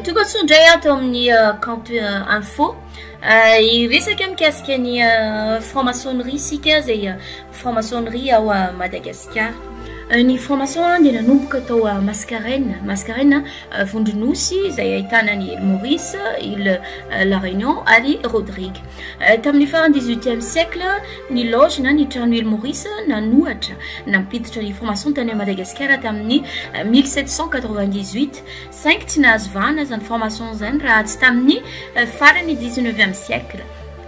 Tonga soa indray ato amin'ny Kanto Info. Hiresaka mikasika ny franc-maçonnerie isika izay franc-maçonnerie ao Madagasikara. Ny franc-maçon dia nanomboka tao Mascarene, Mascarene vondronosy izay ahitana ny île Maurice, île La Réunion ary Rodrigue. Tamin'ny faran'ny dix-huitième siècle, ny loge na ny trano île Maurice nanohatra nampiditra ny franc-maçon tany Madagasikara tamin'ny 1798, saingy tsy nahazo vahana izany franc-maçon izany raha tsy tamin'ny faran'ny dix-neuvième siècle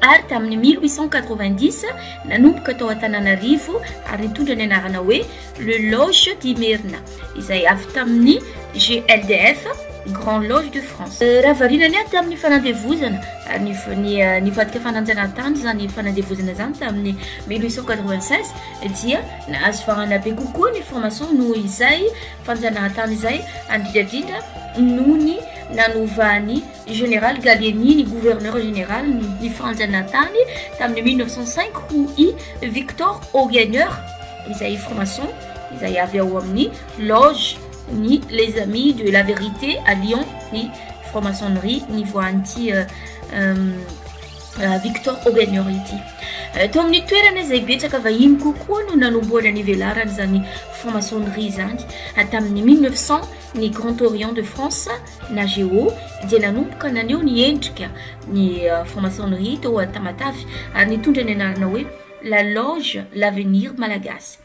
ary tamin'ny 1890 nanomboka tao Antananarivo ary nitondra ny anarana hoe le loge d'Imerina izay avy tamin'ny GLDF, Grand Loge de France. Raha variana niady tamin'ny fanandevozana ary ny nivadika fananjanahantany izany fanandevozana izany tamin'ny 1896 dia nahazo vahana be kokoa ny franc-maçon noho izay fanjanahantany izay, indrindrandrindra noho ny nanovan'i Général Gallieni ny gouverneur général ny fanjanahantany tamin'ny 1905 ho i Victor Augagneur izay franc-maçon izay avy ao amin'ny loge ny Les Amis de la Vérité à Lyon ny franc-maçonnerie nivoahan'ity Victor Augagneur ity. Tao amin'ny toerana izay betsaka vahiny kokoa no nanombohana ny velaran'izany franc-maçonnerie izany. Tamin'ny 1900, ny Grand Orient de France na GO dia nanomboka naneho ny endrika ny franc-maçonnerie tao Tamatave ary nitondra ny anarana hoe La Loge L'Avenir Malagasy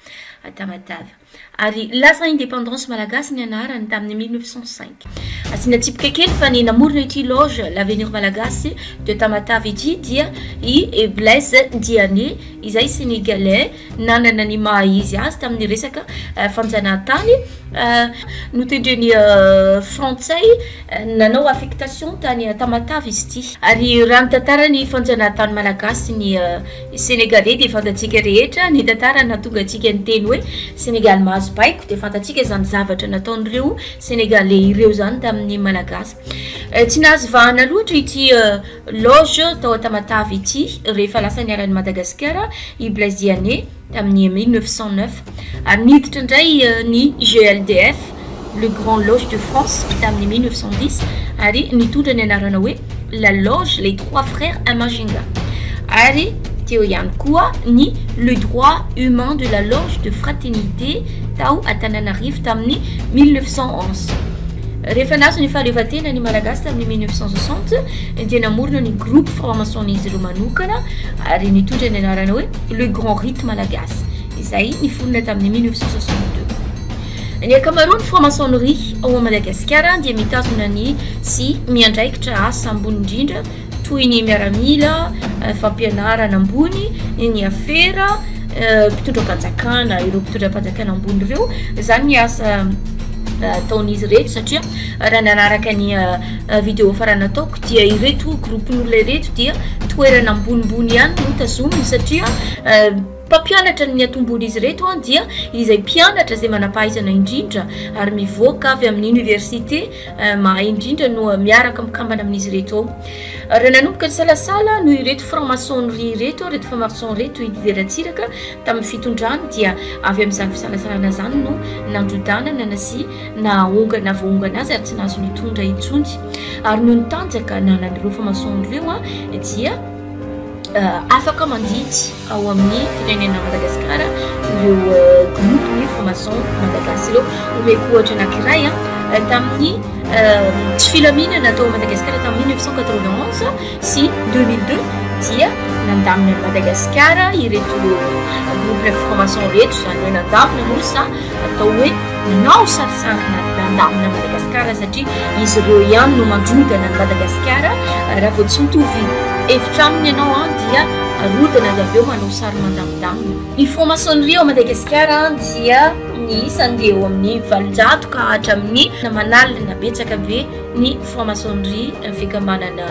Tamatave. Ary lasa Indépendance Malagasy ny anarany tamin'ny 1905. Asiana tsipika kely fa ny namorona ity Loge L'Avenir Malagasy de Tamatave ity dia i Blaise Diané izay Sénégalais nanana ny maha izy azy tamin'ny resaka fanjanahantany, notendren'ny frantsay nanao affectation tany Tamatave izy ity. Ary raha ny tantaran'ny fanjanahantany malagasy sy ny Sénégalais dia fantatsika rehetra ny tantara nahatonga antsika niteny hoe Sénégal mahazo baiko dia fantatsika izany zavatra nataon'ireo Sénégalais ireo izany tamin'ny Malagasy. Tsy nahazo vahana loatra ity Loge tao Tamatave ity rehefa lasa niala an'i Madagasikara i Blaise Diané tamin'ny 1909 ary niditra indray ny GLDF, le Grand Loge de France, tamin'ny 1910 ary nitondra ny anarana hoe La Loge Les Trois Frères à Majunga ary teo ihany koa ny Le Droit Humain de la Loge de Fraternité tao Antananarivo tamin'ny 1911. Rehefa nahazo ny fahaleovantena ny Malagasy tamin'ny 1960 dia namorona ny groupe franc-maçon-n'izy ireo manokana ary nitondra ny anarana hoe Le Grand Rite Malagasy izay niforona tamin'ny 1962. Ny ankamaroan'ny franc-maçonnerie ao Madagasikara dia mitazona ny sy miandraikitra asa ambony indrindra toy ny miaramila, fampianarana ambony, ny afera, mpitondram-panjakana, ireo mpitondram-panjakana ambony ireo, izany ny asa ataon'izy ireto satria raha nanaraka ny vidéo farany nataoko dia ireto groupe-n'olona ireto dia toerana ambonimbony ihany no tazominy satria mpampianatra ny atombon'izy ireto dia izay mpianatra izay manam-pahaizana indrindra ary mivoaka avy amin'ny université Mahay indrindra no miaraka mikambana amin'izy ireto ao. Raha nanomboka nisalasala noho ireto franc-maçonnerie ireto, ireto franc-maçon ireto i Didier Ratsiraka tamin'ny fitondrany dia avy amin'izany fisalasalana izany no nandrodanana sy nahaongana nahavoaongana azy ary tsy nahazo nitondra intsony. Ary noho ny tanjaka nanan'ireo franc-maçon ireo dia afaka mandidy ao amin'ny firenena Madagasikara ireo groupe ny franc-maçon malagasy ireo. Omeko ohatra anankiray tamin'ny tsy filaminana tao Madagasikara tamin'ny 1991 sy 2002 dia nandamina an'i Madagasikara ireto groupe franc-maçon ireto, izany hoe nandamina moa sa atao hoe nanao sarisary nandamina Madagasikara satria izy ireo ihany no mandrodana an'i Madagasikara. Raha vao tsy mitovy hevitra aminy ianao dia arodana ary avy eo manao sary mandamindamina. Ny franc-maçonnerie ao Madagasikara dia ny isany dia eo amin'ny 800 ka hatramin'ny aman'alina. Betsaka be ny franc-maçonnerie, ny fikambanana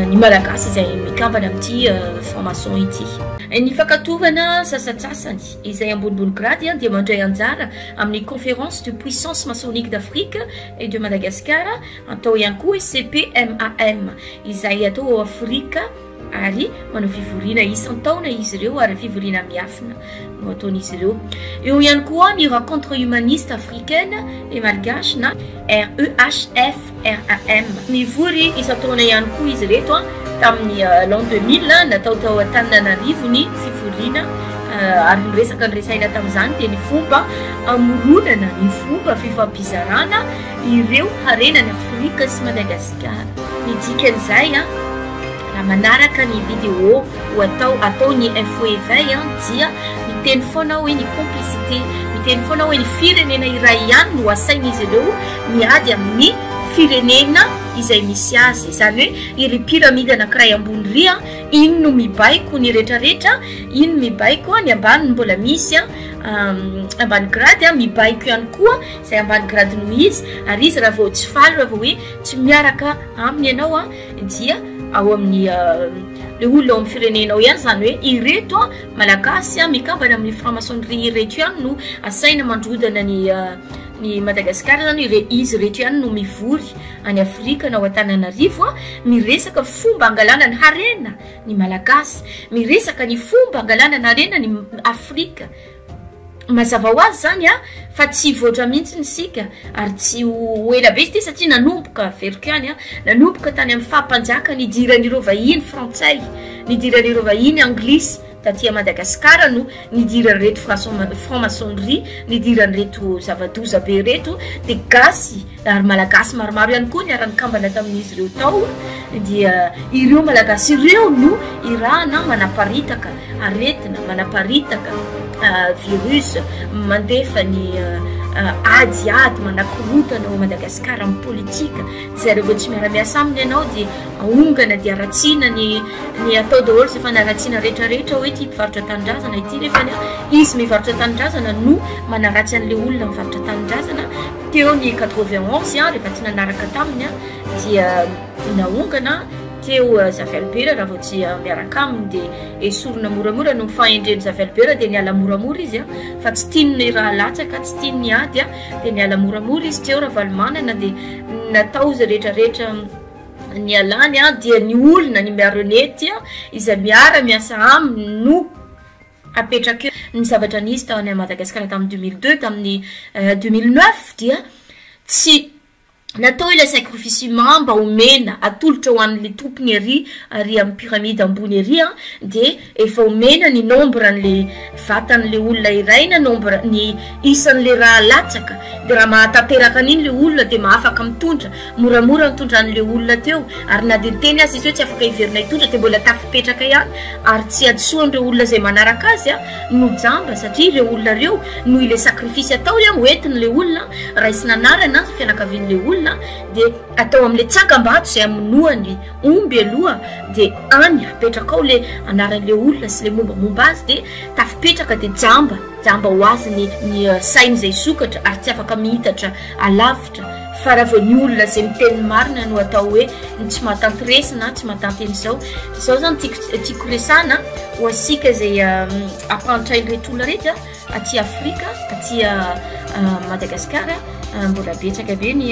ny Malagasy izay mikambana amin'ity franc-maçon ity. Ny fankatoavana sasantsasany izay ambonimbony grady dia mandray anjara amin'ny Conférence de Puissance Maçonnique d'Afrique et de Madagascar, atao ihany koa hoe CPMAM, izay atao ao Afrika. Ary manao fivoriana isan-taona izy ireo ary fivoriana miafina no ataon'izy ireo. Eo ihany koa ny Rencontre Humaniste Africaine et Malgache na REHFRAM. Mivory isan-taona ihany koa izy ireto tamin'ny l'an 2000 natao tao Antananarivo ny fivoriana ary ny resaka noresahina tamin'izany dia ny fomba hamoronana ny fomba fifampizarana ireo harenan'i Afrika sy Madagasikara. Ny dikan'izay raha manaraka ny vidéo ho atao ataon'ny Info Eveil dia miteny foana aho hoe ny complicité, miteny foana aho hoe ny firenena iray ihany no asain'izy ireo miady amin'ny firenena izay misy azy. Izany hoe iry pyramide anankiray ambony iry iny no mibaiko ny retraretra, iny mibaiko ny ambany mbola misy ambany grade mibaiko ihany koa izay ambany grade noho izy, ary izy raha vao tsy faly, raha vao hoe tsy miaraka aminy ianao dia ao amin'ny le olona ao amin'ny firenenao ihany, izany hoe ireto malagasy mikambana amin'ny franc-maçonnerie ireto ihany no asaina mandrodana ny ny Madagasikara, izany hoe izy ireto ihany no mivory any Afrika na ao Antananarivo miresaka fomba hangalana ny harena ny malagasy, miresaka ny fomba hangalana ny harena ny Afrika. Mazava ho azy izany fa tsy hivoatra mihitsy isika ary tsy ho ela be izy ity satria nanomboka, averiko ihany, nanomboka tany amin'ny faha-mpanjaka nidiran'ireo vahiny frantsay, nidiran'ireo vahiny anglisy taty Madagasikara no nidiran'ireto franc-maçonnerie, nidiran'ireto zava-doza be ireto, dia gasy ary malagasy maromaro ihany koa niara-nikambana tamin'izy ireo tao, dia ireo malagasy ireo no irahana manaparitaka aretina, manaparitaka virus, mandefa ny adiady manakorontana ao Madagasikara amin'ny politika, izay raha vao tsy miara-miasa aminy ianao dia ahongana dia haratsiana ny ny atao daholo izay fanaratsiana rehetrarehetra hoe ity mpivarotra tanindrazana ity nefa izy mivarotra tanindrazana no manaratsy an'ilay olona mivarotra tanindrazana. Teo ny 91 rehefa tsy nanaraka taminy dia naongana, teo Zafy Albert raha vao tsy miaraka aminy dia esorina moramora, noho ny fahendren'i Zafy Albert dia niala moramora izy fa tsy tiany ny raha latsaka, tsy tiany ny ady dia niala moramora izy, teo Ravalomanana dia natao izay rehetrarehetra nialany dia ny olona, ny marionnette izay miara-miasa aminy no apetraka eo. Ny zavatra nisy tao any Madagasikara tamin'ny 2002, tamin'ny 2009 dia tsy natao ilay sacrifice humain mba omena, atolotra ho an'ilay tompony ery, ary amin'ny pyramide ambony ery an, dia efa omena ny nombre an'ilay vatan'ilay olona iray na nombre ny isan'ilay rà latsaka, dia raha mahatanteraka an'iny ilay olona dia mahafaka mitondra. Moramora nitondra an'ilay olona teo, ary na dia niteny aza izy hoe tsy afaka hiverina hitondra dia mbola tafipetraka ihany, ary tsy hadisoan'ireo olona izay manaraka azy no jamba, satria ireo olona ireo noho ilay sacrifice ataony ho entin'ilay olona, raisina anarana fianakavian'ilay olona, dia atao amin'ilay tsangambato izay hamonoany omby aloha, dia any apetraka ao ilay anaran'ilay olona sy ilay mombamomba azy, dia tafipetraka dia jamba, jamba ho azy ny ny sainy izay hisokatra ary tsy afaka mihitatra alavitra. Fa raha vao ny olona izay miteny ny marina no atao hoe ny tsy mahatanty resy na tsy mahatanty an'izao, izao zany tiako tiako resahana ho antsika izay ampahantrain'ireto olona ireto aty Afrika, aty Madagasikara, mbola betsaka be ny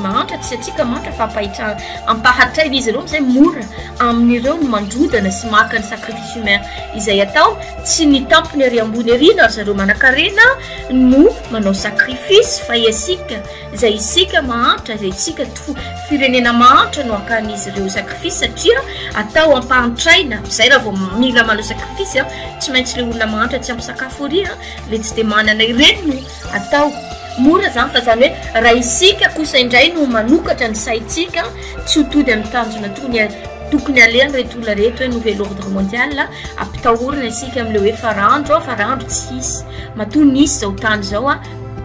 mahantra, tsy antsika mahantra fa ampahitra ampahatrain'izy ireo amin'izay mora amin'ireo ny mandrodana sy maka ny sacrifice humain izay atao, tsy ny tampony ary ambony ery na ry zareo manankarena no manao sacrifice fa isika izay isika mahantra izay isika to firenena mahantra no akan'izy ireo sacrifice satria atao ampahantraina izay raha vao mila manao sacrifice a tsy maintsy le olona mahantra tsy ampy sakafo ery a le tsy de manana ireny no atao mora zany fa zany hoe raha isika kosa indray no manokatra ny saintsika tsy ho tody amin'ny tanjona tokony tokony alehany reto olona reto hoe nouvel ordre mondial ampitahorina isika amin'le hoe farandro a farandro tsy hisy Matoa nisy izao tany izao a,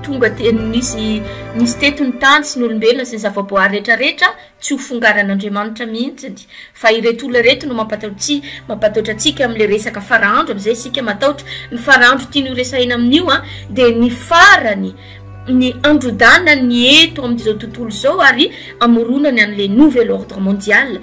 tonga te nisy nisy teto ny tany sy ny olombelona sy ny zavaboary rehetra rehetra, tsy ho fongaran'Andriamanitra mihitsiny, fa ireto olona ireto no mampatahotra tsy mampatahotra antsika amin'ilay resaka fara andro, amin'izay isika matahotra, ny fara andro tiany ho resahina amin'io a, dia ny farany ny androdana ny eto amin'izao tontolo izao ary amoronany an'ilay nouvel ordre mondial.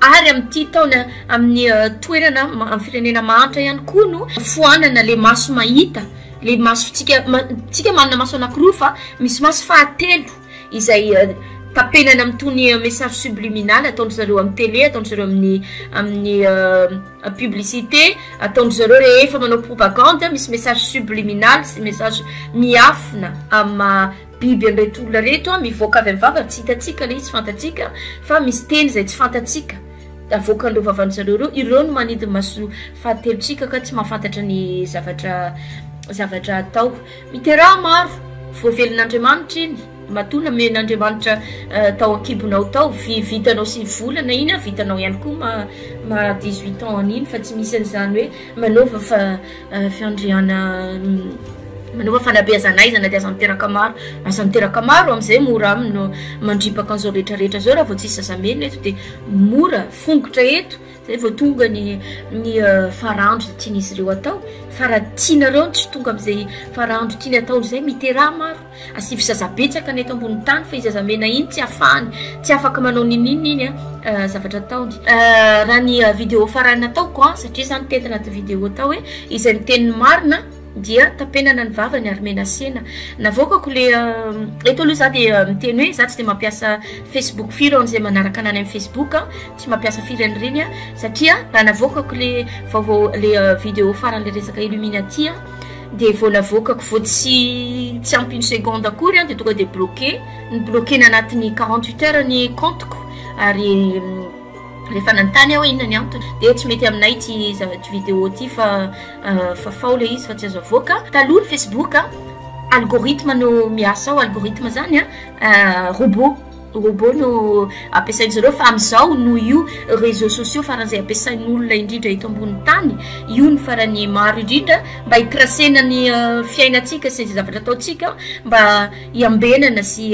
Ary amin'ity taona amin'ny toerana amin'ny firenena mahantra ihany koa no foanana le maso mahita, le masontsika, tsika manana maso anakiroa fa misy maso fahatelo izay Tapenana amin'itony message subliminal ataon-dry zareo amin'ny télé, ataon-dry zareo amin'ny amin'ny publicité, ataon-dry zareo rehefa manao propagande, misy message subliminal sy message miafina amin'ny maha biby an'ireto olona ireto, mivoaka avy amin'ny vava, tsy hitantsika ilay izy, tsy fantatsika, fa misy teny izay tsy fantatsika avoakan'ireo vavan-dry zareo ireo, ireo no manidy ny maso fahatelontsika ka tsy mahafantatra ny zavatra zavatra atao. Miteraha maro, voavelon'Andriamanitra iny. Matoa namen'Andriamanitra tao an-kibonao tao, vitanao sy volana iny an, vitanao ihany koa maha maha 18 ans an'iny fa tsy misy an'izany hoe manaova fa fiandriana manaova fanabeazana aizana dia aza miteraka maro, aza miteraka maro amin'izay mora aminy no mandripaka an'izao rehetra rehetra izao raha vao tsisy zazamena eto dia mora fongotra eto. Zay vao tonga ny ny farandro izay tian'izy ireo atao, fa raha tianareo ny tsy tonga amin'izay farandro tiany atao izay, miteraha maro, asivo zaza betsaka ny eto ambony tany fa i zazamena iny tsy afahany, tsy afaka manao ninoninona iny an, zavatra ataony. Raha ny video farany nataoko an, satria za niteny tanaty video tao hoe izay miteny ny marina dia tapenana ny vavany ary menacena. Navoakako le eto aloha za dia miteny hoe za tsy dia mampiasa facebook firy ho an'izay manaraka anah any amin'ny facebook an, tsy mampiasa firy an'ireny aho satria raha navoakako le vaovao le video farany le resaka illuminati an dia vao navoakako vao tsy tsy ampy une seconde akory an dia tonga dia bloqué, ny bloqué-na anatin'ny 48 heures ny compte-ko ary rehefa nanontany aho hoe inona ny antony dia tsy mety aminay ity zavatra vidéo ity fa fafao le izy fa tsy azo avoaka. Taloha ny facebook an algorithme no miasa ao, algorithme zany an robot. Robot no ampiasain-dry zareo fa amin'izao noho io réseaux sociaux faran'izay ampiasain'olona indrindra eto ambonin'ny tany, io no farany maro indrindra mba hi-tracer-na ny fiainantsika sy izay zavatra ataontsika mba hiambenana sy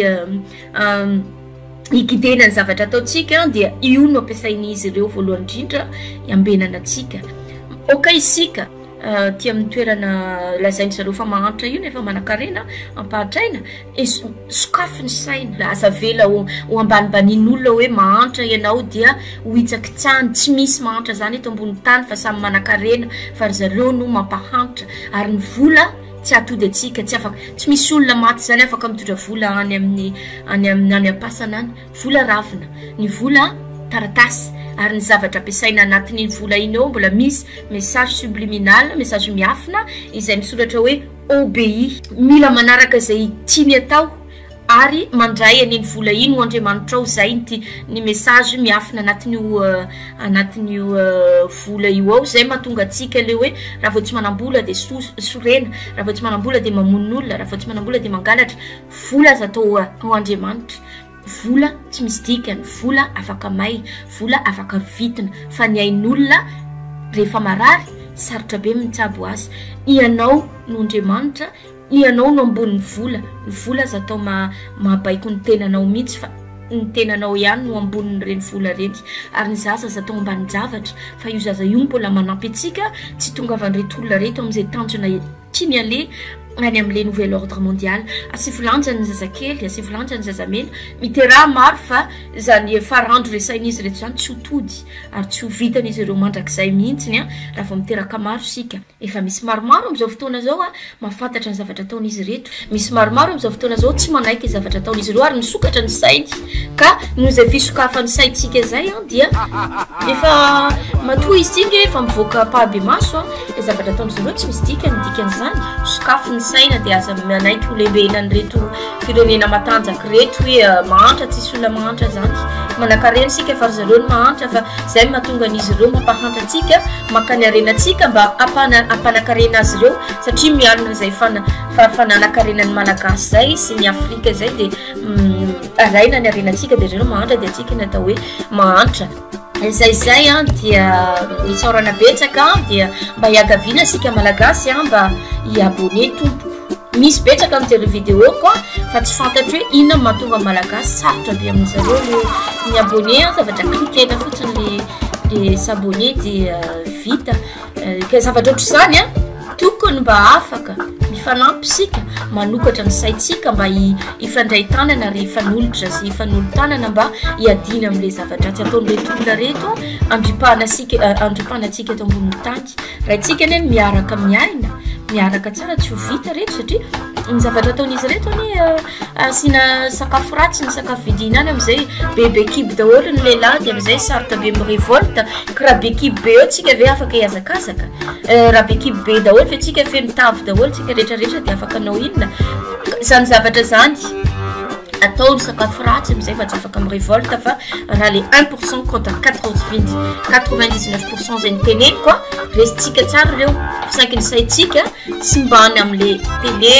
hi-guider-na ny zavatra ataontsika dia io no ampiasain'izy ireo voalohany indrindra hiambenana antsika. Ok isika aty amin'ny toerana lazain-dry zareo fa mahantra io nefa manankarena ampahantraina. Sokafy ny saina, aza avela ho ambanimbanian'olona hoe mahantra ianao dia ho hitsakitsahany, tsy misy mahantra zany eto ambony tany fa samy manankarena fa ry zareo no mampahantra ary ny vola tsy ahatody antsika, tsy afaka, tsy misy olona maty zany afaka mitondra vola any amin'ny any amin'ny any am-pasana any, vola ravina, ny vola taratasy ary ny zavatra ampiasaina anatin'iny vola iny ao mbola misy message subliminal, message miafina izay misoratra hoe. Obéis. Mila manaraka izay tiany atao ary mandray an'iny vola iny ho Andriamanitrao izay ny ny message miafina anatin'io anatin'io vola io ao izay mahatonga antsika le hoe raha vao tsy manam-bola dia sorena, raha vao tsy manam-bola dia mamono olona, raha vao tsy manam-bola dia mangalatra, vola aza atao ho Andriamanitra. Vola tsy misy dikany, vola afaka may, vola afaka rovitina, fa ny ain'olona rehefa marary sarotra be mitsabo azy. Ianao no Andriamanitra, ianao no ambonin'ny vola, ny vola aza atao mahabaiko ny tenanao mihitsy fa ny tenanao ihany no ambonin'ireny vola ireny. Ary ny zaza aza atao ambanin-javatra fa io zaza io mbola manampy antsika tsy hitongavan'ireto olona ireto amin'izay tanjona Tiany aleha any amin'ilay nouvel ordre mondial. Asivo lanja ny zazakely, asivo lanja ny zazamena. Miteraha maro fa izany farandro resahin'izy ireto izany tsy ho tody ary tsy ho vitan'izy ireo mandrakizay mihitsiny raha vao miteraka maro isika. Efa misy maromaro amin'izao fotoana izao mahafantatra ny zavatra ataon'izy ireto. Misy maromaro amin'izao fotoana izao tsy manaiky ny zavatra ataon'izy ireo ary misokatra ny sainy. Ka noho izay fisokafan'ny saintsika izay dia efa matoa isika efa mivoaka ampahibemaso. Ilay zavatra ataon-dry zareo tsy misy dikany, ny dikan'izany, sokafy ny saina dia aza manaiky ho lembenan'ireto firenena matanjaka ireto hoe mahantra, tsisy olona mahantra izany. Manankarena isika fa ry zareo no mahantra fa izay no mahatonga an'izy ireo mampahantra antsika, maka ny harenantsika mba hampanankarena azy ireo satria mialona izay fananankarenan'ny Malagasy izay sy ny Afrika izay dia alaina ny harenantsika dia ry zareo mahantra dia antsika ny atao hoe mahantra. Izay izay an dia isaorana betsaka an dia mba iangaviana isika malagasy an mba hi-abonner tompoko. Misy betsaka mijery vidéo ko an fa tsy fantatro hoe inona no mahatonga ny malagasy sarotra be amin zareo le mi-abonner an, zavatra cliquer-na fotsiny le le s'abonner dia vita. Ka zavatra ohatr'izany an, tokony mba afaka mifanampy isika, manokatra ny saintsika mba hifandray tanana ary hifanolotra sy hifanolo-tanana mba hiadiana amin'ilay zava-dratsy ataon'ireto olona ireto andripahana antsika, andripahana antsika eto ambonin'ny tany. Raintsika anie ny miaraka miaina, miaraka tsara tsy ho vita reto satria ny zavatra ataon'izy ireto anie asiana sakafo ratsy ny sakafo vidiana any amizay bebe kibo daholo ny lehilahy de amizay sarotra be mi-revolte ka raha be kibo be eo tsika ve afaka hihazakazaka? Raha be kibo be daholo ve tsika feno tavy daholo tsika rehetra rehetra de afaka hanao inona? Zany zavatra zany atao ny sakafo ratsy amizay fa tsy afaka mi-revolte fa raha le un pour cent contre 99% zay niteneniko a resintsika tsara ireo saingy ny saintsika sy mbany amle tele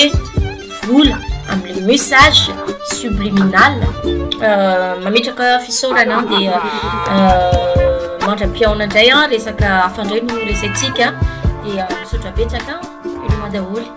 vola amle message subliminal mametraka fisaorana an dia mandra-pihaona indray an resaka hafa indray no resaintsika dia misaotra betsaka veloma daholo.